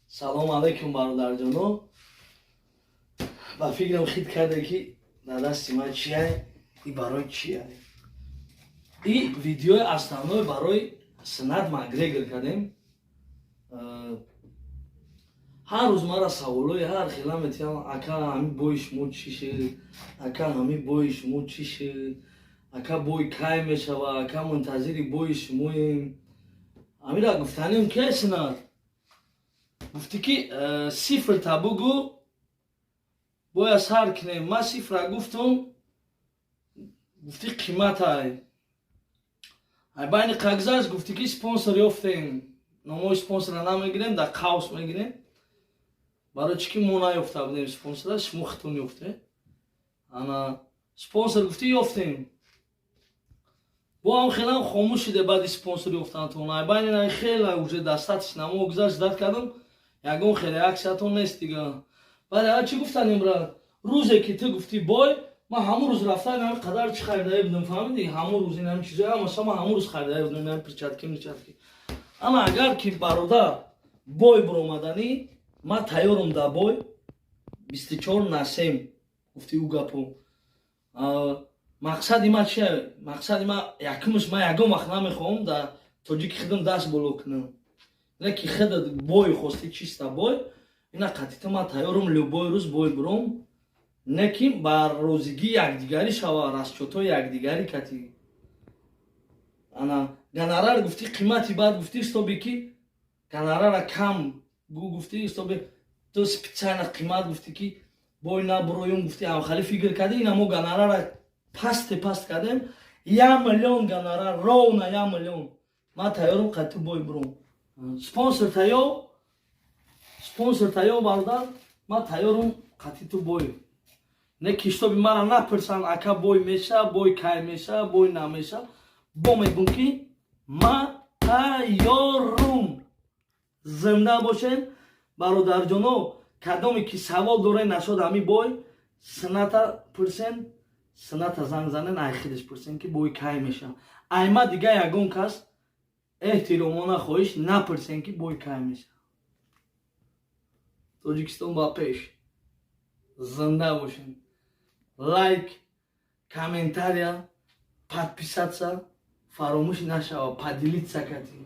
Салом алейкум, бародарҷоно. Ба фикрам, хит карде, ки дар дасти ман чия и барои чия. И видеои основной барои Сенат Макгрегор кардем. Ҳар рӯз мара саволои ҳар хела метиҳам: «Ака, ҳами бои шумо чӣ шуд? Ака, ҳами бои шумо чӣ шуд? Ака, бой кай мешава? Ака, мунтазири бои шумоем». Ҳамира гуфтанем, ки Сенат гуфтӣ, ки цифрта бугӯ, бояд сар кунем. Ман цифра гуфтум, гуфтӣ, қиматай. Ай байни қагзашт гуфтӣ, ки спонсор ёфтем. Номои спонсора намегирем, дар қавс мегирем. Барои чӣ ки мо наёфта будем спонсора, шумо хитон ёфте. Ана спонсор гуфтӣ, ёфтем. Бо ҳам хелам хомӯш шиде баъди спонсор ёфтанатон. Ай байни най хела уже достаточно мо гузашт, дад кардам, ягон хел реаксиятон нест дига. Бале, а чӣ гуфтан имра? Рӯзе ки ту гуфтӣ бой, ман ҳамун рӯз рафта инами қадар чӣ харидае будам, фаҳмидӣ? Ҳамун рӯз инами чизои ҳамаша ман ҳамун рӯз харидае будам, инами перчатки, мирчатки. Ама агар ки бародар бой биромаданӣ, ман тайёрам да бой 24 на 7. Гуфти ӯ гапо. Мақсади ман чия? Мақсади ман якумш, ман ягон вақт намехоҳам да тоҷики худам даст боло кунам. Не ки худат бой хости, чиста бой, ина қатита ман тайёрам любой рӯз бой биром, не ки ба розигии якдигарӣ шава, расчётҳои якдигарӣ кати. Ана гонорар гуфтӣ, қимати баъд гуфтӣ, чтобы ки гонорара кам гуфтӣ, чтобы ту специально қимат гуфтӣ, ки бой набуроюм гуфтӣ, ҳамхали фикр кардӣ. Ина мо гонорара пасте паст кардем, 1 миллион гонорар, ровно 1 миллион. Ман тайёрам қати бой биром. Спонсор тайёр, спонсор тайёр, бародар, ман тайёрам қати ту бой. Не ки чтобы мара напурсанд: «Ака, бой меша? Бой кай меша? Бой намеша?» Бо мегум, ки ман тайёрум. Зинда бошем, бародарҷоно. Кадоме ки савол дорен нашод ҳами бой, Сената пурсен, Сената занг занен, ай хидаш пурсен, ки бой кай меша. Айма дига ягон кас, эҳтиромона хоҳиш, напурсен, ки бой кай меша. Тоҷикистон ба пеш! Зинда бошем. Лайк, комментария, подписаться фаромӯш нашава, поделиться кати.